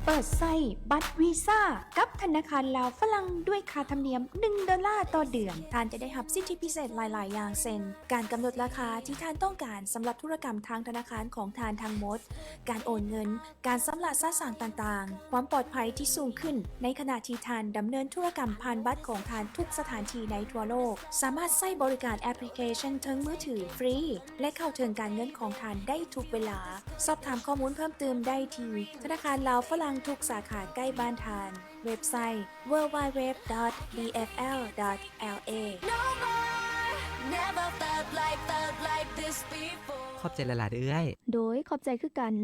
ເປີດໃຊ້ບັດວີຊາກັບທະນາຄານລາວຝຣັ່ງດ້ວຍຄ່າທຳນຽມໜຶ່ງໂດລາຕໍ່ເດືອນ. ທ່ານຈະໄດ້ຮັບສິດທິພິເສດຫຼາຍໆຢ່າງ ເຊັ່ນ ການກຳນົດລາຄາທີ່ທ່ານຕ້ອງການສຳລັບທຸລະກຳທາງທະນາຄານຂອງທ່ານທັງໝົດ, ການໂອນເງິນ, ການຊຳລະສະສາງຕ່າງໆ, ຄວາມປອດໄພທີ່ສູງຂຶ້ນໃນຂະນະທີ່ທ່ານດຳເນີນທຸລະກຳຜ່ານບັດຂອງທ່ານທຸກສະຖານທີ່ໃນທົ່ວໂລກ, ສາມາດໃຊ້ບໍລິການແອັບພລິເຄຊັນເທິງມືຖືຟຣີ ແລະ ເຂົ້າເຖິງການເງິນຂອງທ່ານໄດ້ທຸກເວລາ. ສອບຖາມຂໍ້ມູນເພີ່ມຕື່ມໄດ້ທີ່ທະນາຄານລາວຝຣັ່ງທຸກສາຂາໃກ້ບ້ານທ່ານ. ເວັບໄຊ ดัບເບິນຢູ ດັບເບິນຢູ ດັບເບິນຢູ ດອດ ບີເອັຟແອລ ດອດ ແອລເອ. No more, never felt like, felt like this before. ຂອບໃຈຫຼາຍໆເດີ້ເອື້ອຍ. ໂດຍ ຂອບໃຈຄືກັນ.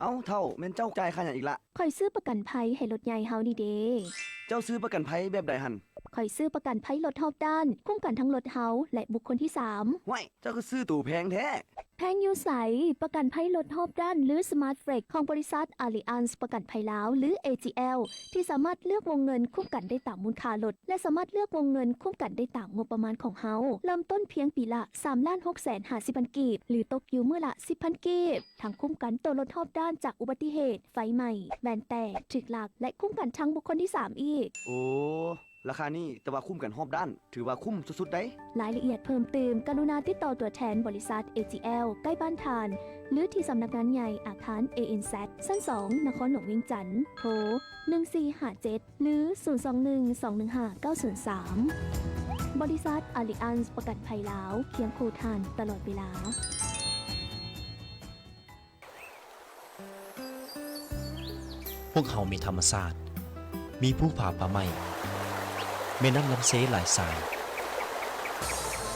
ເອົ້າ ເຖົ້າ, ແມ່ນເຈົ້າຈ່າຍຄ່າຫຍັງອີກລະ? ຂ້ອຍຊື້ປະກັນໄພໃຫ້ລົດໃຫຍ່ເຮົານີ້ເດ້. ເຈົ້າຊື້ປະກັນໄພແບບໃດຫັ້ນ? ຂ້ອຍຊື້ປະກັນໄພລົດຮອບດ້ານ, ຄຸ້ມກັນທັງລົດເຮົາ ແລະ ບຸກຄົນທີສາມ. ຫ້ວຍ, ເຈົ້າຄືຊື້ໂຕແພງແທ້. ແພງຢູ່ໃສ? ປະກັນໄພລົດຮອບດ້ານ ຫຼື Smart Flex ຂອງບໍລິສັດ Allianz ປະກັນໄພລາວ ຫຼື ເອຈີແອລ ທີ່ສາມາດເລືອກວົງເງິນຄຸ້ມກັນໄດ້ຕາມມູນຄ່າລົດ ແລະ ສາມາດເລືອກວົງເງິນຄຸ້ມກັນໄດ້ຕາມງົບປະມານຂອງເຮົາ. ເລີ່ມຕົ້ນພຽງປີລະສາມລ້ານຫົກແສນຫ້າສິບພັນກີບ ຫຼື ຕົກຢູ່ມື້ລະສິບພັນກີບ. ທັງຄຸ້ມກັນໂຕລົດຮອບດ້ານຈາກອຸບັດຕິເຫດ, ໄຟໄໝ້, ແວ່ນແຕກ, ຖືກລັກ ແລະ ຄຸ້ມກັນທັງບຸກຄົນທີສາມອີກ. ໂອ້ ລາຄານີ້ ແຕ່ວ່າຄຸ້ມກັນຮອບດ້ານ, ຖືວ່າຄຸ້ມສຸດໆໃດ໋. ລາຍລະອຽດເພີ່ມຕື່ມ ກະລຸນາຕິດຕໍ່ຕົວແທນບໍລິສັດ ເອຈີແອລ ໃກ້ບ້ານທ່ານ ຫຼື ທີ່ສຳນັກງານໃຫຍ່ອາຄານ ເອເອັນແຊັດ ຊັ້ນສອງ ນະຄອນຫຼວງວຽງຈັນ, ໂທ ໜຶ່ງສີ່ຫ້າເຈັດ ຫຼື ສູນສອງໜຶ່ງ ສອງໜຶ່ງຫ້າ ເກົ້າສູນສາມ. ບໍລິສັດ Allianz ປະກັນໄພລາວ ຄຽງຄູ່ທ່ານຕະຫຼອດເວລາ. ພວກເຮົາມີທຳມະຊາດ, ມີພູຜາປ່າໄມ້, ແມ່ນ້ຳລຳເຊຫຼາຍສາຍ.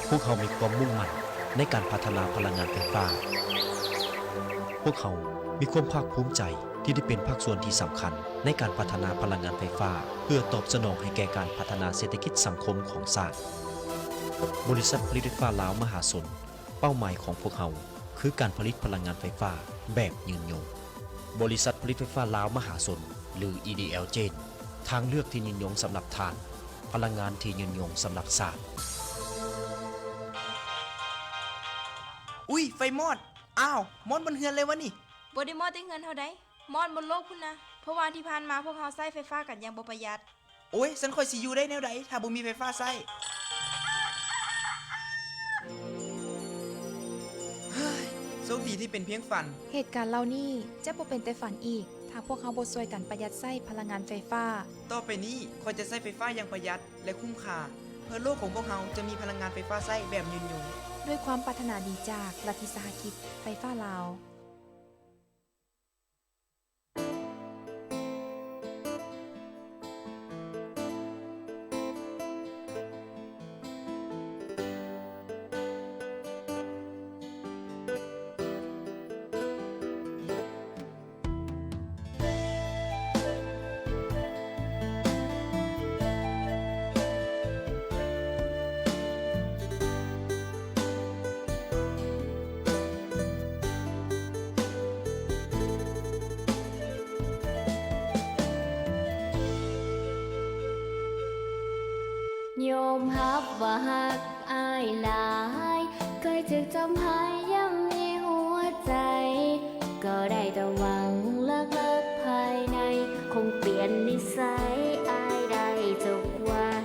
ພວກເຮົາມີຄວາມມຸ່ງໝັ້ນໃນການພັດທະນາພະລັງງານໄຟຟ້າ. ພວກເຮົາມີຄວາມພາກພູມໃຈທີ່ໄດ້ເປັນພາກສ່ວນທີ່ສຳຄັນໃນການພັດທະນາພະລັງງານໄຟຟ້າ ເພື່ອຕອບສະໜອງໃຫ້ແກ່ການພັດທະນາເສດຖະກິດສັງຄົມຂອງຊາດ. ບໍລິສັດຜະລິດໄຟຟ້າລາວມະຫາຊົນ ເປົ້າໝາຍຂອງພວກເຮົາ ຄືການຜະລິດພະລັງງານໄຟຟ້າແບບຍືນຍົງ. ບໍລິສັດຜະລິດໄຟຟ້າລາວມະຫາຊົນ ຫຼື ອີດີແອລ ເຈນ ທາງເລືອກທີ່ຍືນຍົງສຳລັບທ່ານ, ພະລັງງານທີ່ຍືນຍົງສຳລັບຊາດ. ອຸ້ຍ ໄຟມອດ! ອ້າວ ມອດໝົດເຮືອນເລີຍວະນີ້! ບໍ່ໄດ້ມອດແຕ່ເຮືອນເຮົາໃດ໋, ມອດໝົດໂລກພຸ້ນນະ, ເພາະວ່າທີ່ຜ່ານມາພວກເຮົາໃຊ້ໄຟຟ້າກັນຢ່າງບໍ່ປະຢັດ. ໂອ້ຍ ຊັ້ນຂ້ອຍຊິຢູ່ໄດ້ແນວໃດ ຖ້າບໍ່ມີໄຟຟ້າໃຊ້? ເຮີ້ຍ ໂຊກດີທີ່ເປັນພຽງຝັນ. ເຫດການເຫຼົ່ານີ້ຈະບໍ່ເປັນແຕ່ຝັນອີກ ຖ້າພວກເຮົາບໍ່ຊ່ວຍກັນປະຢັດໃຊ້ພະລັງງານໄຟຟ້າ. ຕໍ່ໄປນີ້ ຂ້ອຍຈະໃຊ້ໄຟຟ້າຢ່າງປະຢັດ ແລະ ຄຸ້ມຄ່າ ເພື່ອໂລກຂອງພວກເຮົາຈະມີພະລັງງານໄຟຟ້າໃຊ້ແບບຍືນຍົງ. ດ້ວຍຄວາມປາດຖະໜາດີຈາກລັດວິສາຫະກິດໄຟຟ້າລາວ. ຍອມຮັບວ່າຮັກອ້າຍຫຼາຍ, ເຄີຍຖືກທຳຮ້າຍຢ່ຳຢີຫົວໃຈ, ກໍໄດ້ແຕ່ຫວັງເລິກໆພາຍໃນ, ຄົງປ່ຽນນິໄສອ້າຍໄດ້ທຸກວັນ.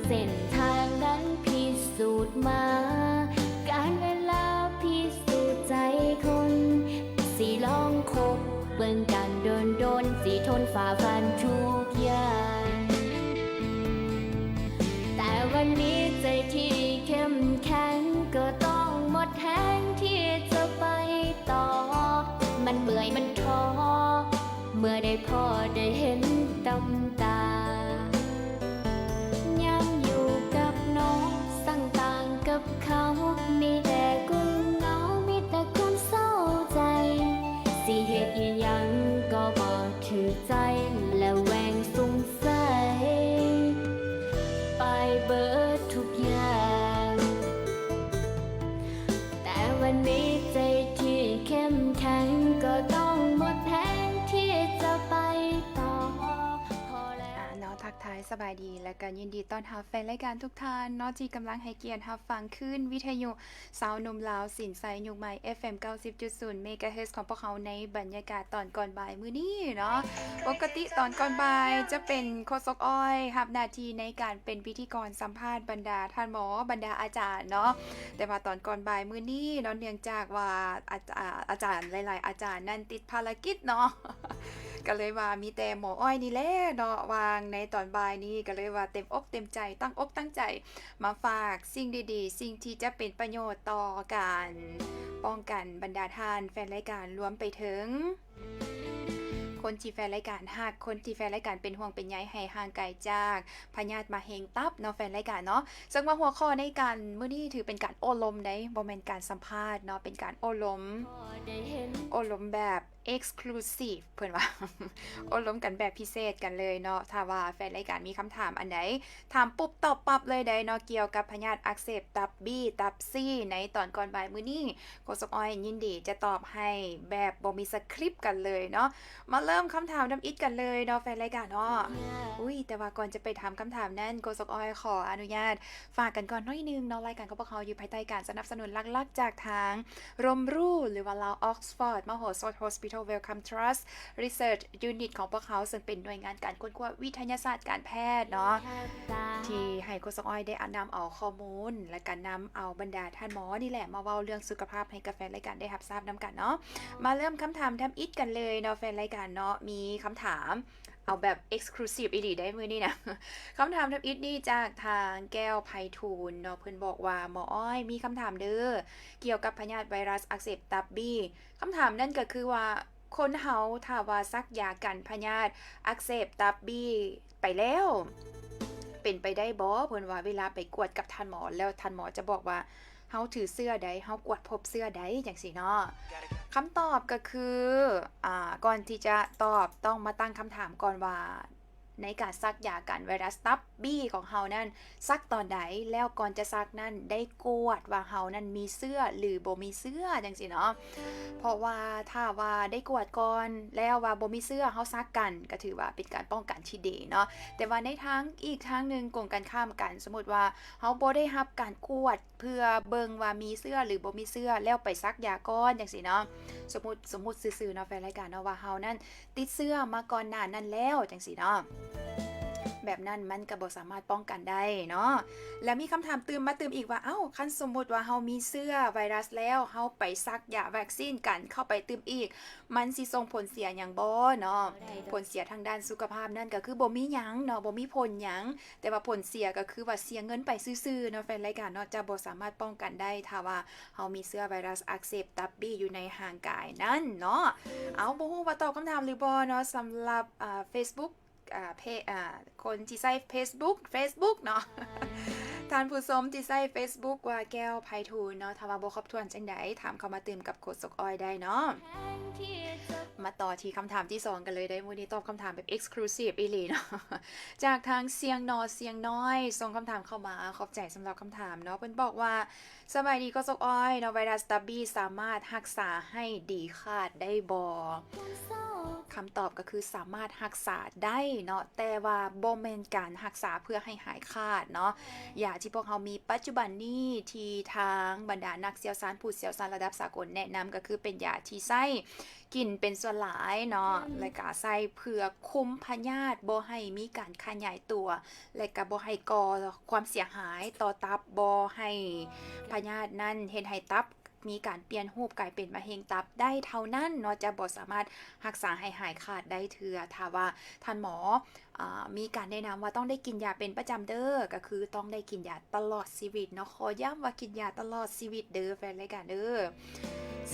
ເສັ້ນທາງນັ້ນພິສູດມາ, ການເວລາພິສູດໃຈຄົນ, ຊິລອງຄົບເບິ່ງກັນດົນໆ, ຊິທົນຝ່າຟັນທຸກຢ່າງ. ແຕ່ວັນນີ້ໃຈທີ່ເຂັ້ມແຂງ ກໍຕ້ອງໝົດແຮງທີ່ຈະໄປຕໍ່. ມັນເມື່ອຍມັນທໍ້ ເມື່ອໄດ້ພໍ້ໄດ້ເຫັນຕຳຕາ. ຍາມຢູ່ກັບນ້ອງ ຊ່າງຕ່າງກັບເຂົາ, ມີແຕ່ຄວາມເຫງົາ ມີແຕ່ຄວາມເສົ້າໃຈ. ຊິເຮັດອີ່ຫຍັງກໍບໍ່ຖືກໃຈ ລະແວງສົງໄສ ໄປເບີດທຸກຢ່າ ກໍຍິນດີຕ້ອນຮັບແຟນລາຍການທຸກທ່ານເນາະ ທີ່ກຳລັງໃຫ້ກຽດຮັບຟັງຄື້ນວິທະຍຸສາວໜຸ່ມລາວສິນໄຊຍຸກໃໝ່ ເອັຟເອັມ ເກົ້າສິບຈຸດສູນ ເມກາເຮີດ ຂອງພວກເຮົາໃນບັນຍາກາດຕອນກ່ອນບ່າຍມື້ນີ້ເນາະ. ປົກກະຕິຕອນກ່ອນບ່າຍຈະເປັນໂຄສົກອ້ອຍຮັບໜ້າທີ່ໃນການເປັນພິທີກອນສຳພາດບັນດາທ່ານໝໍ, ບັນດາອາຈານເນາະ, ແຕ່ວ່າຕອນກ່ອນບ່າຍມື້ນີ້ເນາະ ເນື່ອງຈາກວ່າອາຈາ ອາຈານຫຼາຍໆອາຈານນັ້ນຕິດພາລະກິດເນາະ ກໍເລີຍວ່າມີແຕ່ໝໍອ້ອຍນີ້ແຫຼະເນາະ ວ່າງໃນຕອນບ່າຍນີ້ ກໍເລີຍວ່າເຕັມອົກເຕັມໃຈ ຕັ້ງອົກຕັ້ງໃຈມາຝາກສິ່ງດີໆ ສິ່ງທີ່ຈະເປັນປະໂຫຍດຕໍ່ການປ້ອງກັນບັນດາທ່ານແຟນລາຍການ ລວມໄປເຖິງຄົນທີ່ແຟນລາຍການຮັກ, ຄົນທີ່ແຟນລາຍການເປັນຫ່ວງເປັນໃຍ ໃຫ້ຫ່າງໄກຈາກພະຍາດມະເຮັງຕັບເນາະ ແຟນລາຍການເນາະ. ເຊິ່ງວ່າຫົວຂໍ້ໃນການມື້ນີ້ຖືເປັນການໂອ້ລົມເດ້ ບໍ່ແມ່ນການສຳພາດເນາະ ເປັນການໂອ້ລົມ ໂອ້ລົມແບບ exclusive ເພິ່ນວ່າ ໂອ້ລົມກັນແບບພິເສດກັນເລີຍເນາະ. ຖ້າວ່າແຟນລາຍການມີຄຳຖາມອັນໃດ ຖາມປຸບຕອບປັບເລີຍໄດ້ເນາະ ກ່ຽວກັບພະຍາດອັກເສບຕັບບີ ຕັບຊີ ໃນຕອນກ່ອນບ່າຍມື້ນີ້ ໂຄສົກອ້ອຍຍິນດີຈະຕອບໃຫ້ແບບບໍ່ມີສະຄຣິບກັນເລີຍເນາະ. ມາເລີ່ມຄຳຖາມທຳອິດກັນເລີຍເນາະ ແຟນລາຍການເນາະ. ອຸ້ຍ ແຕ່ວ່າກ່ອນຈະໄປຖາມຄຳຖາມນັ້ນ ໂຄສົກອ້ອຍຂໍອະນຸຍາດຝາກກັນກ່ອນໜ້ອຍໜຶ່ງເນາະ. ລາຍການຂອງພວກເຮົາຢູ່ພາຍໃຕ້ການສະໜັບສະໜູນຫຼັກໆຈາກທາງ ROMRU ຫຼືວ່າ Lao Oxford Malhosaud Hospital Wellcome Trust Research Unit ຂອງພວກເຮົາ ເຊິ່ງເປັນໜ່ວຍງານການຄົ້ນຄວ້າວິທະຍາສາດການແພດເນາະ ທີ່ໃຫ້ໂຄສົກອ້ອຍໄດ້ນຳເອົາຂໍ້ມູນ ແລະ ກະນຳເອົາບັນດາທ່ານໝໍນີ້ແຫຼະ ມາເວົ້າເລື່ອງສຸຂະພາບໃຫ້ກັບແຟນລາຍການໄດ້ຮັບຊາບນຳກັນເນາະ. ມາເລີ່ມຄຳຖາມທຳອິດກັນເລີຍເນາະ ແຟນລາຍການເນາະ. ມີຄຳຖາມ ເອົາແບບ exclusive ອີ່ຫຼີໄດ໋ມື້ນີ້ນະ. ຄຳຖາມທຳອິດນີ້ຈາກທາງແກ້ວໄພທູນເນາະ ເພິ່ນບອກວ່າ ໝໍອ້ອຍ ມີຄຳຖາມເດີ ກ່ຽວກັບພະຍາດໄວຣັສອັກເສບຕັບບີ. ຄຳຖາມນັ້ນກໍຄືວ່າ ຄົນເຮົາຖ້າວ່າສັກຢາກັນພະຍາດອັກເສບຕັບບີໄປແລ້ວ ເປັນໄປໄດ້ບໍ່ ເພິ່ນວ່າ ເວລາໄປກວດກັບທ່ານໝໍ ແລ້ວທ່ານໝໍຈະບອກວ່າ ເຮົາຖືເຊື້ອໃດ ເຮົາກວດພົບເຊື້ອໃດ ຈັ່ງຊີ້ເນາະ. ຄຳຕອບກໍຄື ອ່າ ກ່ອນທີ່ຈະຕອບ ຕ້ອງມາຕັ້ງຄຳຖາມກ່ອນວ່າ ໃນການສັກຢາກັນໄວຣັສຕັບບີຂອງເຮົານັ້ນ ສັກຕອນໃດ ແລ້ວກ່ອນຈະສັກນັ້ນ ໄດ້ກວດວ່າເຮົານັ້ນມີເຊື້ອ ຫຼື ບໍ່ມີເຊື້ອ ຈັ່ງຊີ້ເນາະ. ເພາະວ່າຖ້າວ່າໄດ້ກວດກ່ອນແລ້ວວ່າບໍ່ມີເຊື້ອ ເຮົາສັກກັນ ກໍຖືວ່າເປັນການປ້ອງກັນທີ່ດີເນາະ. ແຕ່ວ່າໃນທາງ ອີກທາງໜຶ່ງກົງກັນຂ້າມກັນ ສົມມຸດວ່າເຮົາບໍ່ໄດ້ຮັບການກວດ ເພື່ອເບິ່ງວ່າມີເຊື້ອ ຫຼື ບໍ່ມີເຊື້ອ ແລ້ວໄປສັກຢາກ່ອນ ຈັ່ງຊີ້ເນາະ. ສົມມຸດ ສົມມຸດຊື່ໆເນາະ ແຟນລາຍການເນາະ ວ່າເຮົານັ້ນຕິດເຊື້ອມາກ່ອນໜ້ານັ້ນແລ້ວ ຈັ່ງຊີ້ເນາະ ແບບນັ້ນມັນກໍບໍ່ສາມາດປ້ອງກັນໄດ້ເນາະ. ແລ້ວມີຄຳຖາມຕື່ມມາຕື່ມອີກວ່າ ເອົ້າ ຄັນສົມມຸດວ່າເຮົາມີເຊື້ອໄວຣັສແລ້ວ ເຮົາໄປສັກຢາວັກຊີນກັນເຂົ້າໄປຕື່ມອີກ ມັນຊິສົ່ງຜົນເສຍຫຍັງບໍ່ເນາະ? ຜົນເສຍທາງດ້ານສຸຂະພາບນັ້ນກໍຄືບໍ່ມີຫຍັງເນາະ ບໍ່ມີຜົນຫຍັງ ແຕ່ວ່າຜົນເສຍກໍຄືວ່າເສຍເງິນໄປຊື່ໆເນາະ ແຟນລາຍການເນາະ ຈະບໍ່ສາມາດປ້ອງກັນໄດ້ ຖ້າວ່າເຮົາມີເຊື້ອໄວຣັສອັກເສບຕັບບີຢູ່ໃນຮ່າງກາຍນັ້ນເນາະ. ເອົາ ບໍ່ຮູ້ວ່າຕອບຄຳຖາມຫຼືບໍ່ເນາະ ສຳລັບ ອ່າ Facebook ອ່າ ເພ ອ່າ ຄົນທີ່ໃຊ້ Facebook Facebook ເນາະ ທ່ານຜູ້ຊົມທີ່ໃຊ້ Facebook ວ່າແກ້ວໄພທູນເນາະ ຖ້າວ່າບໍ່ຄົບຖ້ວນຈັ່ງໃດ ຖາມເຂົ້າມາຕື່ມກັບໂຄສົກອ້ອຍໄດ້ເນາະ. ມາຕໍ່ທີ່ຄຳຖາມທີສອງກັນເລີຍເດ້ ມື້ນີ້ຕອບຄຳຖາມແບບ exclusive ອີ່ຫຼີເນາະ ຈາກທາງຊຽງໜໍຊຽງນ້ອຍ ສົ່ງຄຳຖາມເຂົ້າມາ ຂອບໃຈສຳລັບຄຳຖາມເນາະ. ເພິ່ນບອກວ່າ ສະບາຍດີໂຄສົກອ້ອຍເນາະ ໄວຣັສຕັບບີສາມາດຮັກສາໃຫ້ດີຂາດໄດ້ບໍ່? ຄຳຕອບກໍຄືສາມາດຮັກສາໄດ້ເນາະ ແຕ່ວ່າບໍ່ແມ່ນການຮັກສາເພື່ອໃຫ້ຫາຍຂາດເນາະ. ຢາທີ່ພວກເຮົາມີປັດຈຸບັນນີ້ ທີ່ທາງບັນດານັກຊ່ຽວຊານ ຜູ້ຊ່ຽວຊານລະດັບສາກົນແນະນຳ ກໍຄືເປັນຢາທີ່ໃຊ້ກິນເປັນສ່ວນຫຼາຍເນາະ ແລະກະໃຊ້ເພື່ອຄຸມພະຍາດບໍ່ໃຫ້ມີການຂະຫຍາຍຕົວ ແລະກະບໍ່ໃຫ້ກໍ່ຄວາມເສຍຫາຍຕໍ່ຕັບ ບໍ່ໃຫ້ພະຍາດນັ້ນເຮັດໃຫ້ຕັບ ມີການປ່ຽນຮູບກາຍເປັນມະເຮັງຕັບໄດ້ເທົ່ານັ້ນເນາະ ຈະບໍ່ສາມາດຮັກສາໃຫ້ຫາຍຂາດໄດ້ເທື່ອ. ຖ້າວ່າທ່ານໝໍ ອາ ມີການແນະນຳວ່າຕ້ອງໄດ້ກິນຢາເປັນປະຈຳເດີ ກໍຄືຕ້ອງໄດ້ກິນຢາຕະຫຼອດຊີວິດເນາະ. ຂໍຢ້ຳວ່າກິນຢາຕະຫຼອດຊີວິດເດີ ແຟນລາຍການເດີ.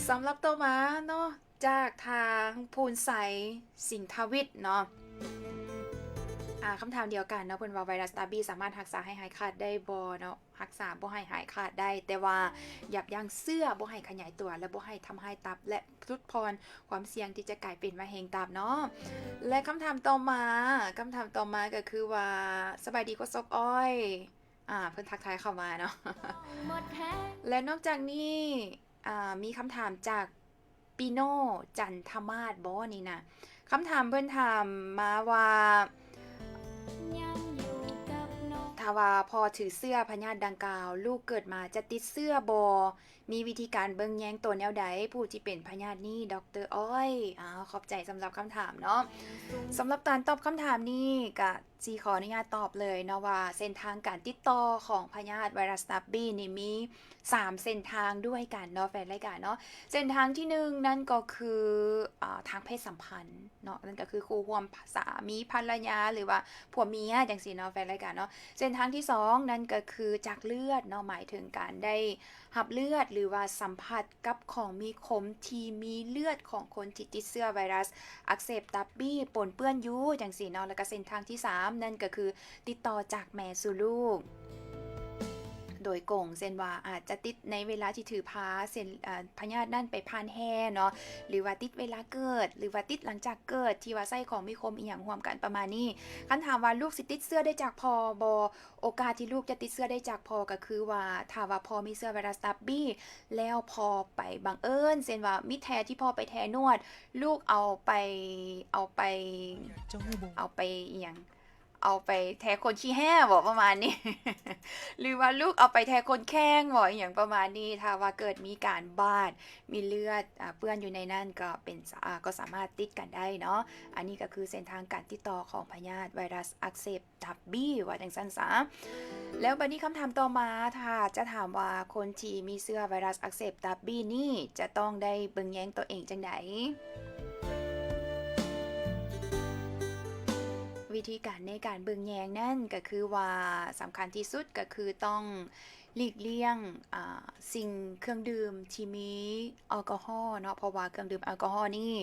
ສຳລັບຕໍ່ມາເນາະ ຈາກທາງພູນໄຊ ສິງທະວິດເນາະ ອາ ຄຳຖາມດຽວກັນເນາະ ເພິ່ນວ່າ ໄວຣັສຕາບີສາມາດຮັກສາໃຫ້ຫາຍຂາດໄດ້ບໍ່ເນາະ? ຮັກສາບໍ່ໃຫ້ຫາຍຂາດໄດ້ ແຕ່ວ່າຢັບຢັ້ງເຊື້ອບໍ່ໃຫ້ຂະຫຍາຍຕົວ ແລະ ບໍ່ໃຫ້ທຳຮ້າຍຕັບ ແລະ ຫຼຸດຜ່ອນຄວາມສ່ຽງທີ່ຈະກາຍເປັນມະເຮັງຕັບເນາະ. ແລະ ຄຳຖາມຕໍ່ມາ ຄຳຖາມຕໍ່ມາກໍຄືວ່າ ສະບາຍດີໂຄສົກອ້ອຍ ອາ ເພິ່ນທັກທາຍເຂົ້າມາເນາະ ແລະ ນອກຈາກນີ້ ອາ ມີຄຳຖາມຈາກ ປີໂນ ຈັນທະມາດບໍ່ນີ້ນະ? ຄຳຖາມເພິ່ນຖາມມາວ່າ ຍັງຢູ່ກັບ ຖ້າວ່າພໍ່ຖືເຊື້ອພະຍາດດັ່ງກ່າວ, ລູກເກີດມາຈະຕິດເຊື້ອບໍ່? ມີວິທີການເບິ່ງແຍງໂຕແນວໃດ ຜູ້ທີ່ເປັນພະຍາດນີ້ ດອກເຕີ ອ້ອຍ? ອ້າວ ຂອບໃຈສຳລັບຄຳຖາມເນາະ. ສຳລັບການຕອບຄຳຖາມນີ້ ກະຊິຂໍອະນຸຍາດຕອບເລີຍເນາະວ່າ ເສັ້ນທາງການຕິດຕໍ່ຂອງພະຍາດໄວຣັສຕັບບີນີ້ມີສາມເສັ້ນທາງດ້ວຍກັນເນາະ ແຟນລາຍການເນາະ. ເສັ້ນທາງທີໜຶ່ງນັ້ນກໍຄື ອາ ທາງເພດສຳພັນເນາະ, ນັ້ນກໍຄືຄູ່ຮ່ວມສາມີພັນລະຍາ ຫຼືວ່າຜົວເມຍຈັ່ງຊີ້ເນາະ ແຟນລາຍການເນາະ. ເສັ້ນທາງທີສອງນັ້ນກໍຄືຈາກເລືອດເນາະ, ໝາຍເຖິງການໄດ້ຮັບເລືອດ ຫຼືວ່າສຳຜັດ ກັບຂອງມີຄົມທີ່ມີເລືອດຂອງຄົນທີ່ຕິດເຊື້ອໄວຣັສອັກເສບຕັບບີປົນເປື້ອນຢູ່ຈັ່ງຊີ້ເນາະ. ແລ້ວກໍເສັ້ນທາງທີສາມນັ້ນກໍຄືຕິດຕໍ່ຈາກແມ່ສູ່ລູກໂດຍກົງ, ເຊັ່ນວ່າອາດຈະຕິດໃນເວລາທີ່ຖືພາ ເຊັ່ນ ອາ ພະຍາດນັ້ນໄປຜ່ານແຮ່ເນາະ ຫຼືວ່າຕິດເວລາເກີດ ຫຼືວ່າຕິດຫຼັງຈາກເກີດ ທີ່ວ່າໃຊ້ຂອງມີຄົມອີ່ຫຍັງຮ່ວມກັນປະມານນີ້. ຄັນຖາມວ່າລູກຊິຕິດເຊື້ອໄດ້ຈາກພໍ່ບໍ່? ໂອກາດທີ່ລູກຈະຕິດເຊື້ອໄດ້ຈາກພໍ່ກໍຄືວ່າ ຖ້າວ່າພໍ່ມີເຊື້ອໄວຣັສຕັບບີ ແລ້ວພໍ່ໄປບັງເອີນ ເຊັ່ນວ່າມີແທທີ່ພໍ່ໄປແທນວດ ລູກເອົາໄປ ເອົາໄປ ເຈົ້າຮູ້ບໍ່ ເອົາໄປອີ່ຫຍັງ ເອົາໄປແທຄົນຂີ້ແຮ່ບໍ ປະມານນີ້ ຫຼືວ່າລູກເອົາໄປແທຄົນແຂ້ງບໍ ອີ່ຫຍັງປະມານນີ້. ຖ້າວ່າເກີດມີການບາດ ມີເລືອດ ອາ ເປື້ອນຢູ່ໃນນັ້ນ ກໍເປັນ ອາ ກໍສາມາດຕິດກັນໄດ້ເນາະ. ອັນນີ້ກໍຄືເສັ້ນທາງການຕິດຕໍ່ຂອງພະຍາດໄວຣັສອັກເສບ ຕັບບີ ວ່າຈັ່ງຊັ້ນສາ. ແລ້ວບັດນີ້ຄຳຖາມຕໍ່ມາ ຖ້າຈະຖາມວ່າຄົນທີ່ມີເຊື້ອໄວຣັສອັກເສບຕັບບີນີ້ ຈະຕ້ອງໄດ້ເບິ່ງແຍງຕົວເອງຈັ່ງໃດ? ວິທີການໃນການເບິ່ງແຍງນັ້ນ ກໍຄືວ່າສຳຄັນທີ່ສຸດ ກໍຄືຕ້ອງ ຫຼີກລ່ຽງ ອາ ສິ່ງເຄື່ອງດື່ມທີ່ມີແອລກໍຮໍເນາະ, ເພາະວ່າເຄື່ອງດື່ມແອລກໍຮໍນີ້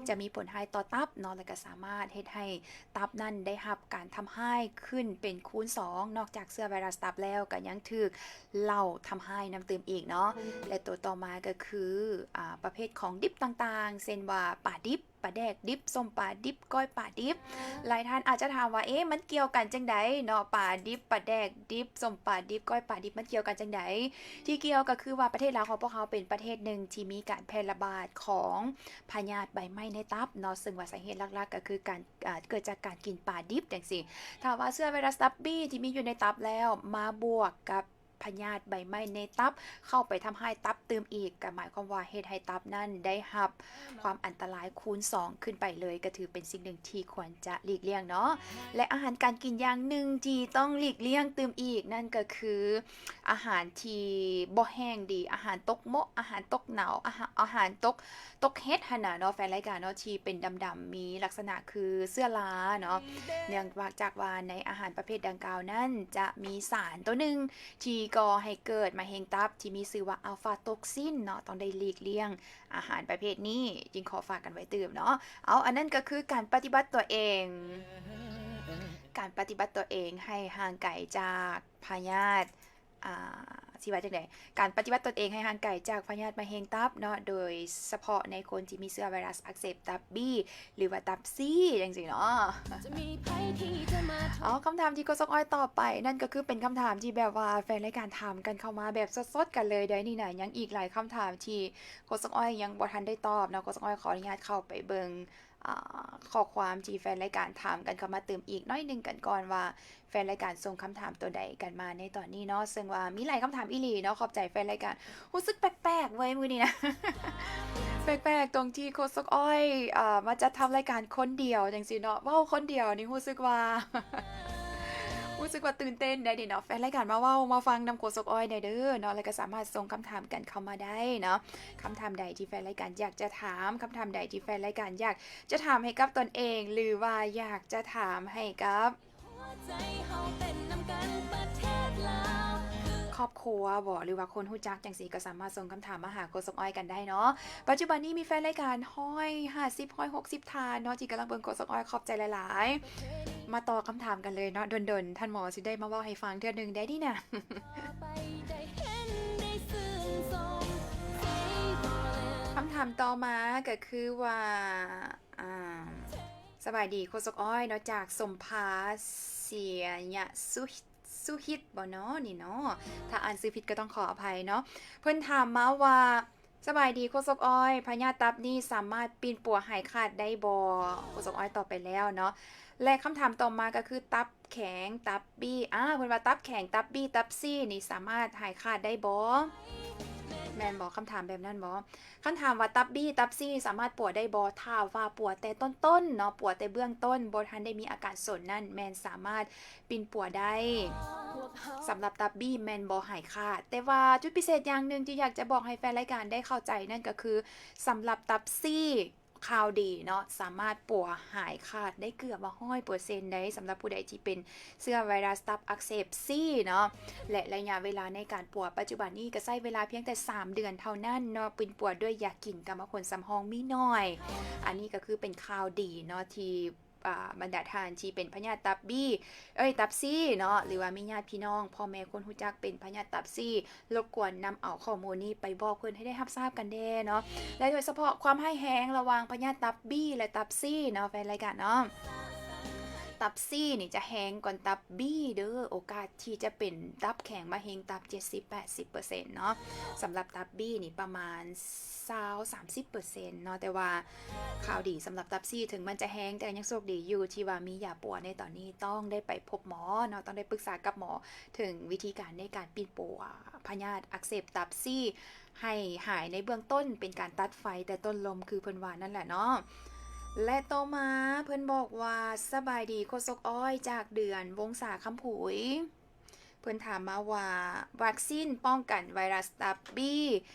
ຈະມີຜົນຮ້າຍຕໍ່ຕັບເນາະ ແລະ ກໍສາມາດເຮັດໃຫ້ຕັບນັ້ນໄດ້ຮັບການທຳຮ້າຍຂຶ້ນເປັນຄູນສອງ, ນອກຈາກເຊື້ອໄວຣັສຕັບແລ້ວ ກໍຍັງຖືກເຫຼົ້າທຳຮ້າຍນຳຕື່ມອີກເນາະ. ແລະ ໂຕຕໍ່ມາກໍຄື ອາ ປະເພດຂອງດິບຕ່າງໆ ເຊັ່ນວ່າປາດິບ, ປາແດກດິບ, ສົ້ມປາດິບ, ກ້ອຍປາດິບ. ຫຼາຍທ່ານອາດຈະຖາມວ່າ ເອ ມັນກ່ຽວກັນຈັ່ງໃດເນາະ? ປາດິບ, ປາແດກດິບ, ສົ້ມປາດິບ, ກ້ອຍປາດິບ ມັນກ່ຽວກັນຈັ່ງໃດ? ທີ່ກ່ຽວກໍຄືວ່າປະເທດລາວຂອງພວກເຮົາເປັນປະເທດໜຶ່ງທີ່ມີການແຜ່ລະບາດຂອງພະຍາດໃບໄມ້ໃນຕັບເນາະ, ເຊິ່ງວ່າສາເຫດຫຼັກໆກໍຄືການ ອາ ເກີດຈາກການກິນປາດິບຈັ່ງຊີ້. ຖ້າວ່າເຊື້ອໄວຣັສຕັບບີທີ່ມີຢູ່ໃນຕັບແລ້ວ ມາບວກກັບ ພະຍາດໃບໄມ້ໃນຕັບເຂົ້າໄປທຳຮ້າຍຕັບຕື່ມອີກ ກໍໝາຍຄວາມວ່າເຮັດໃຫ້ຕັບນັ້ນໄດ້ຮັບຄວາມອັນຕະລາຍຄູນສອງຂຶ້ນໄປເລີຍ, ກໍຖືເປັນສິ່ງໜຶ່ງທີ່ຄວນຈະຫຼີກລ່ຽງເນາະ. ແລະ ອາຫານການກິນຢ່າງໜຶ່ງທີ່ຕ້ອງຫຼີກລ່ຽງຕື່ມອີກ ນັ້ນກໍຄືອາຫານທີ່ບໍ່ແຫ້ງດີ, ອາຫານຕົກເໝາະ, ອາຫານຕົກໜາວ, ອາຫານ ອາຫານຕົກ ຕົກເຫັດຫັ້ນນະເນາະ ແຟນລາຍການເນາະ ທີ່ເປັນດຳໆ ມີລັກສະນະຄືເຊື້ອລາເນາະ, ເນື່ອງຈາກວ່າໃນອາຫານປະເພດດັ່ງກ່າວນັ້ນ ຈະມີສານໂຕໜຶ່ງທີ່ກໍ່ໃຫ້ເກີດມະເຮັງຕັບ ທີ່ມີຊື່ວ່າອັລຟາໂຕກຊິນເນາະ, ຕ້ອງໄດ້ຫຼີກລ່ຽງອາຫານປະເພດນີ້. ຈຶ່ງຂໍຝາກກັນໄວ້ຕື່ມເນາະ. ເອົາ ອັນນັ້ນກໍຄືການປະຕິບັດຕົວເອງ, ການປະຕິບັດຕົວເອງໃຫ້ຫ່າງໄກຈາກພະຍາດ ອ່າ ຊິວ່າຈັ່ງໃດ ການປະຕິບັດຕົນເອງໃຫ້ຫ່າງໄກຈາກພະຍາດມະເຮັງຕັບເນາະ, ໂດຍສະເພາະໃນຄົນທີ່ມີເຊື້ອໄວຣັສອັກເສບຕັບບີ ຫຼືວ່າຕັບຊີ ຈັ່ງຊີ້ເນາະ. ເອົາ ຄຳຖາມທີ່ໂຄສົກອ້ອຍຕອບໄປນັ້ນ ກໍຄືເປັນຄຳຖາມທີ່ແບບວ່າແຟນລາຍການຖາມກັນເຂົ້າມາແບບສົດໆກັນເລີຍເດ້ນີ້ນະ. ຍັງອີກຫຼາຍຄຳຖາມທີ່ໂຄສົກອ້ອຍຍັງບໍ່ທັນໄດ້ຕອບເນາະ, ໂຄສົກອ້ອຍຂໍອະນຸຍາດເຂົ້າໄປເບິ່ງ ອ່າ ຂໍ້ຄວາມທີ່ແຟນລາຍການຖາມກັນເຂົ້າມາຕື່ມອີກໜ້ອຍໜຶ່ງກັນກ່ອນວ່າ ແຟນລາຍການສົ່ງຄຳຖາມຕົວໃດກັນມາໃນຕອນນີ້ເນາະ, ເຊິ່ງວ່າມີຫຼາຍຄຳຖາມອີ່ຫຼີເນາະ. ຂອບໃຈແຟນລາຍການ. ຮູ້ສຶກແປກໆເວີຍມື້ນີ້ນະ, ແປກໆ ຕົງທີ່ໂຄສົກອ້ອຍ ເອີ ມາຈັດທຳລາຍການຄົນດຽວຈັ່ງຊີ້ເນາະ, ເວົ້າຄົນດຽວນີ້ຮູ້ສຶກວ່າ ຮູ້ສຶກວ່າຕື່ນເຕັ້ນໄດ໋ນີ້ເນາະ. ແຟນລາຍການມາເວົ້າມາຟັງນຳໂຄສົກອ້ອຍແດ່ເດີເນາະ, ແລ້ວກໍສາມາດສົ່ງຄຳຖາມກັນເຂົ້າມາໄດ້ເນາະ. ຄຳຖາມໃດທີ່ແຟນລາຍການຢາກຈະຖາມ, ຄຳຖາມໃດທີ່ແຟນລາຍການຢາກຈະຖາມໃຫ້ກັບຕົນເອງ ຫຼືວ່າຢາກຈະຖາມໃຫ້ກັບຄອບຄົວບໍ ຫຼືວ່າຄົນຮູ້ຈັກຈັ່ງຊີ້ ກໍສາມາດສົ່ງຄຳຖາມມາຫາໂຄສົກອ້ອຍກັນໄດ້ເນາະ. ປັດຈຸບັນນີ້ມີແຟນລາຍການຮ້ອຍຫ້າສິບ ຮ້ອຍຫົກສິບທ່ານເນາະ ທີ່ກຳລັງເບິ່ງໂຄສົກອ້ອຍ, ຂອບໃຈຫຼາຍໆ. ມາຕໍ່ຄຳຖາມກັນເລີຍເນາະ, ດົນໆ ທ່ານໝໍຊິໄດ້ມາເວົ້າໃຫ້ຟັງເທື່ອໜຶ່ງໄດ໋ນີ້ນະ. ຄຳຖາມຕໍ່ມາກໍຄືວ່າ ອ່າ ສະບາຍດີໂຄສົກອ້ອຍເນາະ, ຈາກສົມພາ ເສຍຍະສຸ ສຸຫິດບໍເນາະນີ້ເນາະ, ຖ້າອ່ານຊື່ຜິດກໍຕ້ອງຂໍອະໄພເນາະ. ເພິ່ນຖາມມາວ່າ ສະບາຍດີໂຄສົກອ້ອຍ, ພະຍາດຕັບນີ້ສາມາດປິ່ນປົວຫາຍຂາດໄດ້ບໍ່? ໂຄສົກອ້ອຍຕອບໄປແລ້ວເນາະ. ແລະ ຄຳຖາມຕໍ່ມາກໍຄື ຕັບແຂງ, ຕັບບີ້. ອາ ເພິ່ນວ່າຕັບແຂງ, ຕັບບີ້, ຕັບຊີນີ້ສາມາດຫາຍຂາດໄດ້ບໍ່? ແມ່ນບໍ່? ຄຳຖາມແບບນັ້ນບໍ່? ຄັນຖາມວ່າຕັບບີ້, ຕັບຊີສາມາດປົວໄດ້ບໍ່? ຖ້າວ່າປົວແຕ່ຕົ້ນໆເນາະ, ປົວແຕ່ເບື້ອງຕົ້ນ, ບໍ່ທັນໄດ້ມີອາການສົນນັ້ນ, ແມ່ນສາມາດປິ່ນປົວໄດ້. ສຳລັບຕັບບີ້ແມ່ນບໍ່ຫາຍຂາດ, ແຕ່ວ່າຈຸດພິເສດຢ່າງໜຶ່ງທີ່ຢາກຈະບອກໃຫ້ແຟນລາຍການໄດ້ເຂົ້າໃຈນັ້ນກໍຄື ສຳລັບຕັບຊີ ຂ່າວດີເນາະ, ສາມາດປົວຫາຍຂາດໄດ້ເກືອບວ່າຮ້ອຍເປີເຊັນໄດ້ ສຳລັບຜູ້ໃດທີ່ເປັນເຊື້ອໄວຣັສຕັບອັກເສບຊີເນາະ. ແລະ ໄລຍະເວລາໃນການປົວປັດຈຸບັນນີ້ກໍໃຊ້ເວລາພຽງແຕ່ສາມເດືອນເທົ່ານັ້ນເນາະ, ປິ່ນປົວດ້ວຍຢາກິນກຳມະຜົນສຳຮອງມີໜ້ອຍ. ອັນນີ້ກໍຄືເປັນຂ່າວດີເນາະ ທີ່ ອ່າ ບັນດາທ່ານທີ່ເປັນພະຍາດຕັບບີ້ ເອີຍ ຕັບຊີເນາະ ຫຼືວ່າມີຍາດພີ່ນ້ອງ ພໍ່ແມ່ຄົນຮູ້ຈັກເປັນພະຍາດຕັບຊີ ລົບກວນນຳເອົາຂໍ້ມູນນີ້ໄປບອກເພິ່ນໃຫ້ໄດ້ຮັບຊາບກັນແດ່ເນາະ. ແລະ ໂດຍສະເພາະຄວາມຮ້າຍແຮງລະຫວ່າງພະຍາດຕັບບີ້ ແລະ ຕັບຊີເນາະ ແຟນລາຍການເນາະ, ຕັບຊີນີ້ຈະແຮງກວ່າຕັບບີ້ເດີ, ໂອກາດທີ່ຈະເປັນຕັບແຂງມະເຮັງຕັບ ເຈັດສິບແປດສິບເປີເຊັນເນາະ. ສຳລັບຕັບບີ້ນີ້ປະມານຊາວສາມສິບເປີເຊັນເນາະ. ແຕ່ວ່າຂ່າວດີສຳລັບຕັບຊີ ເຖິງມັນຈະແຮງ ແຕ່ກໍຍັງໂຊກດີຢູ່ທີ່ວ່າມີຢາປົວໃນຕອນນີ້, ຕ້ອງໄດ້ໄປພົບໝໍເນາະ, ຕ້ອງໄດ້ປຶກສາກັບໝໍເຖິງວິທີການໃນການປິ່ນປົວພະຍາດອັກເສບຕັບຊີ ໃຫ້ຫາຍໃນເບື້ອງຕົ້ນ ເປັນການຕັດໄຟແຕ່ຕົ້ນລົມ ຄືເພິ່ນວ່ານັ້ນແຫຼະເນາະ. ແລະ ຕໍ່ມາເພິ່ນບອກວ່າ ສະບາຍດີໂຄສົກອ້ອຍ ຈາກເດືອນວົງສາຄຳຜຸຍ. ເພິ່ນຖາມມາວ່າ ວັກຊີນປ້ອງກັນໄວຣັສຕັບບີ້